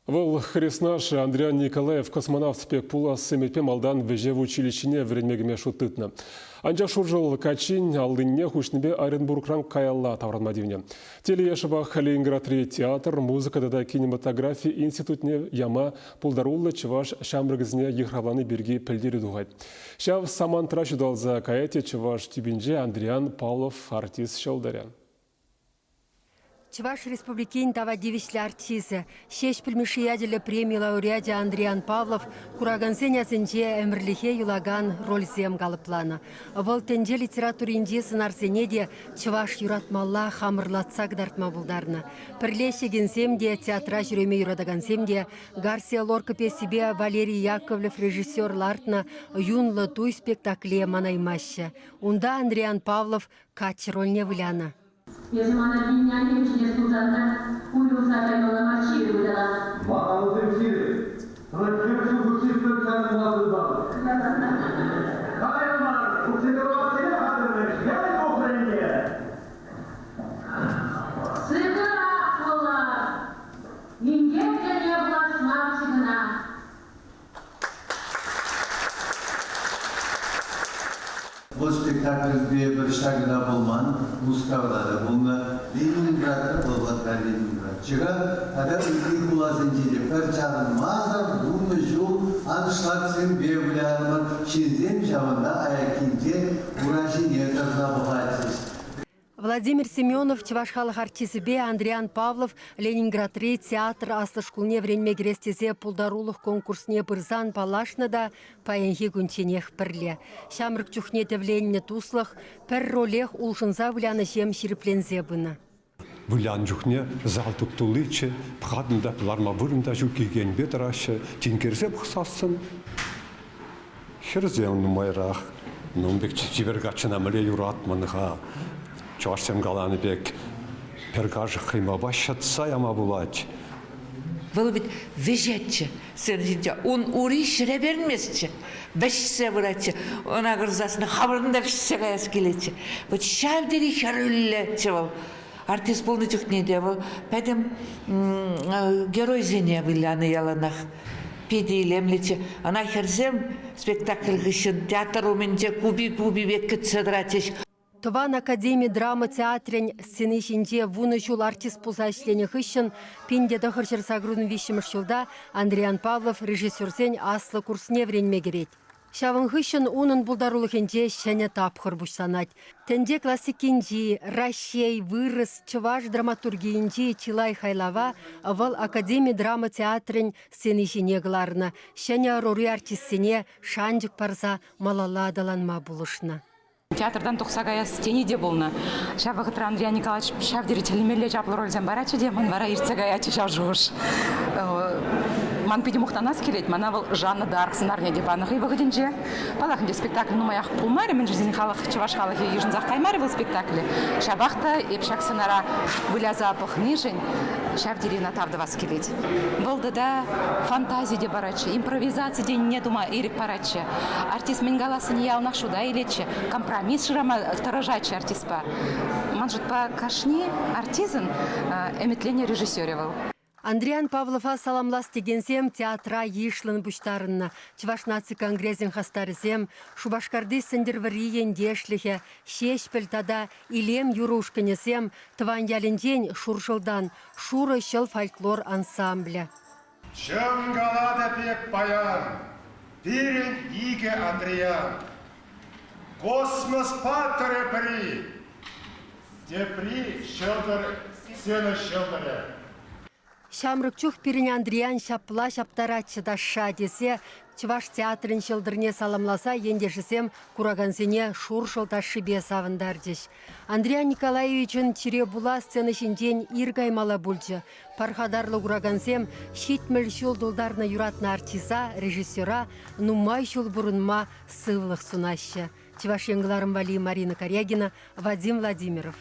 Вӑл хреснашшӗ Андриян Николаев космонавт пек пулас ӗмӗтпе малтан вӗҫев училищине вӗренме кӗме шут тытнӑ. Анчах Шуршӑл каччин аллине хуҫнипе Оренбургран каялла таврӑнма тивнӗ. Телее шӑпах Ленинградри театр, музыка тата кинематографи институтне яма пултаруллӑ чӑваш ҫамрӑкӗсене йыхравлани пирки пӗлтерӳ тухать. Ҫав самантра ҫуталса каять те чӑваш тӳпинче Андриян Павлов артист ҫӑлтӑрӗ. Чӑваш Республикин тава тивӗҫлӗ артисчӗ, Ҫеҫпӗл Мишши ячӗллӗ преми лауреачӗ Андриян Павлов куракансен асӗнче ӗмӗрлӗхе юлакан рольсем калӑпланӑ. Вӑл тӗнче литературинчи сӑнарсене те чӑваш юратмалла хамӑрлатса кӑтартма пултарнӑ. Пӗрле ӗҫлекенсем те, театра ҫӳреме юратакансем те Гарсия Лорка пьесипе Валерий Яковлев режиссер лартнӑ «Юнлӑ туй» спектакле манаймаҫҫӗ. Унта Андриян Павлов каччӑ рольне вылянӑ. Эсӗ мана килне анне чӗнес пулсан та уйрӑлса каймалла марччӗ ывӑла. Мана вӗсем ҫирӗп. Сана хӗр ҫул хушши пӗр чарӑнма пултарнӑ. Кайрӑмӑр, бутербродсене хатӗрлӗҫ, яй тухрӗ ӗнтӗ. Сывӑрах пулӑр. Инкек тӗлне пулас марччӗ кӑна. Вӑл спектакльпе пӗр ҫакӑнта пулман, Мускавра та пулнӑ, Ленинградра вӑл вӑхӑтра Ленинградчӑка тата ытти хуласенче те пӗр чарӑнмасӑр вунӑ ҫул аншлагсемпе вылярӑмӑр, ҫынсем ҫавӑнта аяккинче ура ҫине тӑрса пӑхатчӗҫ. Владимир Семенов чӑваш халӑх артисчӗпе Андриян Павлов Ленинградри театр аслӑ шкулне вӗренме кӗрес тесе пултарулӑх конкурсне пырсан паллашнӑ та паянхи кунчченех пӗрле. Ҫамрӑк чухне тӗвленнӗ туслӑх пӗр ролех улшӑнса вылянӑҫем ҫирӗпленсе пынӑ. Вылянӑ чухне зал туп-тулличчӗ, пӑхатӑн та ларма вырӑн та ҫук икенпе тӑраҫҫӗ. Тинкерсе пӑхсассӑн Хӗрсем нумайрах. Ну, ун пек чипер каччӑна мӗнле юратмӑн-ха? Чӑвашсем каланӑ пек, пӗр кашӑк хӑймапа ҫӑтса яма пулать. Вӑл вӗт вӗҫетчӗ сцена ҫинче. Ун ури ҫӗре перӗнместчӗ, вӗҫсе пыратчӗ. Ӑна курсассӑн хамӑрӑн та вӗҫсе каяс килетчӗ. Вот ҫав тери хӗрӳллӗччӗ вӑл. Артист пулнӑ чухне те вӑл пӗтӗм геройсене вылянӑ яланах. Питӗ илемлӗччӗ. Ӑна хӗрсем спектакль хыҫҫӑн театр умӗнче купи-купипе кӗтсе тӑратчӗҫ. Тӑван академи драма театрӗн сцени ҫинче вунӑ ҫул артист пулса ӗҫленӗ хыҫҫӑн 1983 ҫулта Андриян Павлов режиссерсен аслӑ курсне вӗренме кӗрет. Ҫавӑн хыҫҫӑн унӑн пултарулӑхӗнче ҫӗнӗ тапхӑр пуҫланать. Тӗнче классикинчи, Раҫҫей, вырӑс, чӑваш драматургийӗнчи чылай хайлава вӑл академи драма театрӗн сцени ҫине кӑларнӑ, ҫӗнӗ ӑрури артистсене шанчӑк парса малалла аталанма пулӑшнӑ. Театртан тухса каяс тени те пулнӑ. Ҫав вӑхӑтра Андриян Николаевич ҫав тери тӗлӗнмелле чаплӑ рольсем паратчӗ те, ман вара иртсе каятчӗ ҫав шухӑш. Ман питӗ мухтанас килет, мана вӑл Жанна д'Арк сӑнарне те панӑ хӑй вӑхӑтӗнче. Паллах, ӗнтӗ спектакль нумаях пулмарӗ, мӗншӗн тесен халӑх, чӑваш халӑхӗ йышӑнсах каймарӗ вӑл спектакле. Ҫапах та эп ҫак сӑнара выляса пӑхнишӗн ҫав тери ӑна тав тӑвас килет. Вӑл тата фантази те паратчӗ, импровизаци тенине тума ирӗк паратчӗ. Артист мӗн калассине яланах шута илетчӗ, компромисс шырама тӑрӑшатчӗ артистпа. Ман шутпа, кашни артистӑн ӗмӗтленнӗ режиссерӗ вӑл. Андриян Павлова саламлас текенсем театра йышлӑн пуҫтарӑннӑ. Чӑваш наци конгресӗн хастарӗсем, Шупашкарти Сӗнтӗрвӑрри ентешлӗхӗ, Ҫеҫпӗл тата Илем юрӑ ушкӑнӗсем тӑван ялӗнчен Шуршӑлтан Шурӑ ҫӑл фольклор ансамблӗ. Чӑн калатӑп эп паян, пирӗн икӗ Андриян. Космос паттӑрӗ пӗри, тепри ҫӑлтӑр, сцена ҫӑлтӑрӗ. Ҫамрӑк чух пирӗн Андриян ҫапла ҫаптаратчӗ ташша тесе Чӑваш театрӗн ҫӑлтӑрне саламласа ентешӗсем куракансене шуршӑл ташшипе савӑнтарчӗҫ. Андриян Николаевичӑн чире пула сцена ҫинчен ир каймалла пулчӗ. Пархатарлӑ куракансем 70 ҫул тултарнӑ юратнӑ артиста, режиссера нумай ҫул пурӑнма сывлӑх сунаҫҫӗ. Чӑваш Ен кӑларӑм валли Марина Карягина, Вадим Владимиров.